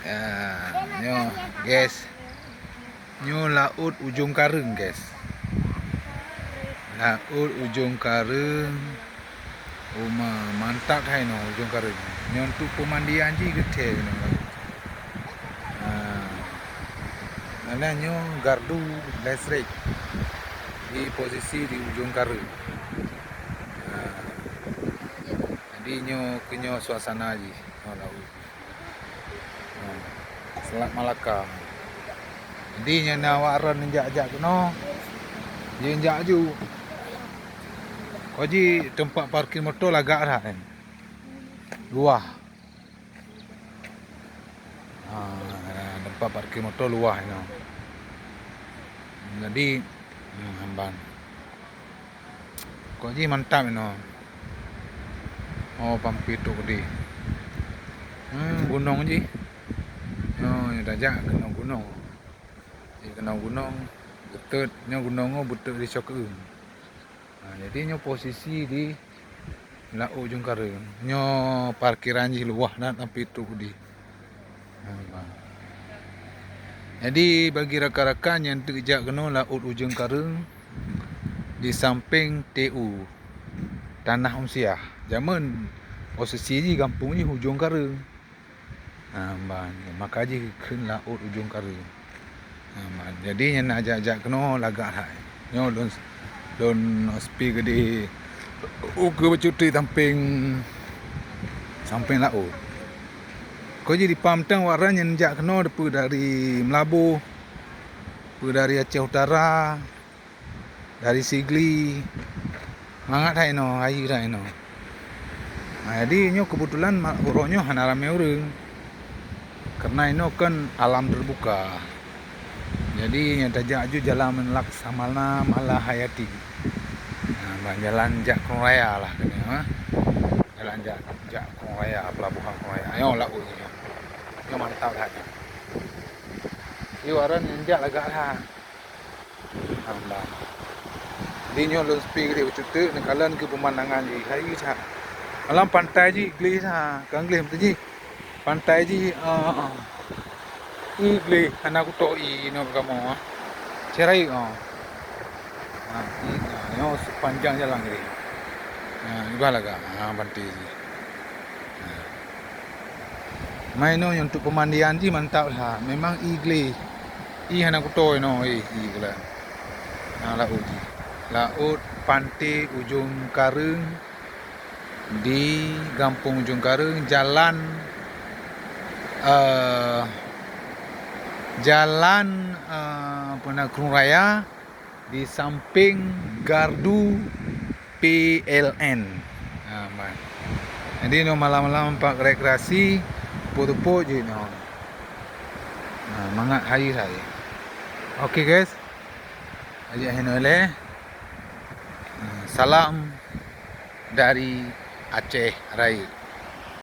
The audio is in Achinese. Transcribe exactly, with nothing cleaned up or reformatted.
Ah, nyoe, guys. Nyoe laôt Ujong Kareueng, guys. Laôt Ujong Kareueng. Uma mantap hai nyoe Ujong Kareueng. Nyoe untuk pemandian jih geuthée nyoe. Ah. Karena nyoe gardu listrik di posisi di Ujong Kareueng. Ah. Jadi nyoe keunyoe suasana jih, nyoe laôt. Ha, Selat Malaka. Jadi nyan na awak ron jak-jak keunoe. Jijak ju. Ko ji teumpat parkir moto lagak that, kan? Luwah. Ha, teumpat parkir moto luwah inoe. Jadi, hmm, hamban. Ko ji mantap inoe. Oh, pampie trok di. Hmm, gunong ji. Nyoe tajak keunoe gunong. Ji keunoe gunong, beuteut, nyoe gunong nyoe beuteut di Cokeueng. Ha, jadi nyoe posisi di laôt Ujong Kareueng. Nyoe parkiran jih luwah that sampai trok di. Ha, bah. Jadi bagi rakan-rakan nyang teuk jak keunoe laôt Ujong Kareueng di samping T U, Tanah Unsiah. Jameun posisi jih gampông jih Ujong Kareueng. Ha, ban, maka jih kheun laôt Ujong Kareueng. Ha, ban, jadi nyan na jak-jak keunoe lagak hai. Nyoe lôn, lôn sepi geude ukeue bacut samping, samping laôt. Ko ji dipaham teuh awak ron nyang jak keunoe peue dari Meulaboh, peue dari Aceh Utara, dari Sigli, mangat that inoe, rayeuk that inoe. Ha, jadi nyoe keubeutulan ma-, uroe nyoe hana ramé ureuëng, karena inoe kan alam terbuka. Jadi nyang tajak aju jalan Laksamana Malahayati. Ha, ban jalan jak Krueng Raya lah keunoe, ha. Jalan jak, jak Krueng Raya, pelabuhan Krueng Raya. Nyoe laôt nyoe. Nyoe mantap that nyoe. Di awak ron nyang jak lagak that. Alhamdulillah. Di nyoe lôn sepi geude bacut teuk, neukalon keu pemandangan jih, hai that. Malam pantai jih gleh that, kan gleh beutôi jih. Pantai jih, ah, ah. Ih, gleh, hana kutok ih, inoe kamoe, ah. Cerai, ah. Ah, ih, ah, nyoe sepanjang jalan gleh. Ah, ibah lagak, ah, pantai jih. Ah. Mai nyoe untuk pemandian jih mantap that. Memang ih gleh. Ih hana kutok inoe, ih, ih gleh. Nah, laôt jih. Laôt Pantai Ujong Kareueng di Gampông Ujong Kareueng, jalan, eh, jalan, eh, apa na, Krueng Raya. Di samping gardu P L N. Ha, man. Jadi nyoe malam-malam pak rekreasi, teupeue-teupeue jih nyoe. Ha, mangat hai-hai. Oke guys. Ajak hai nyoe lé. Ha, salam dari Aceh Raya.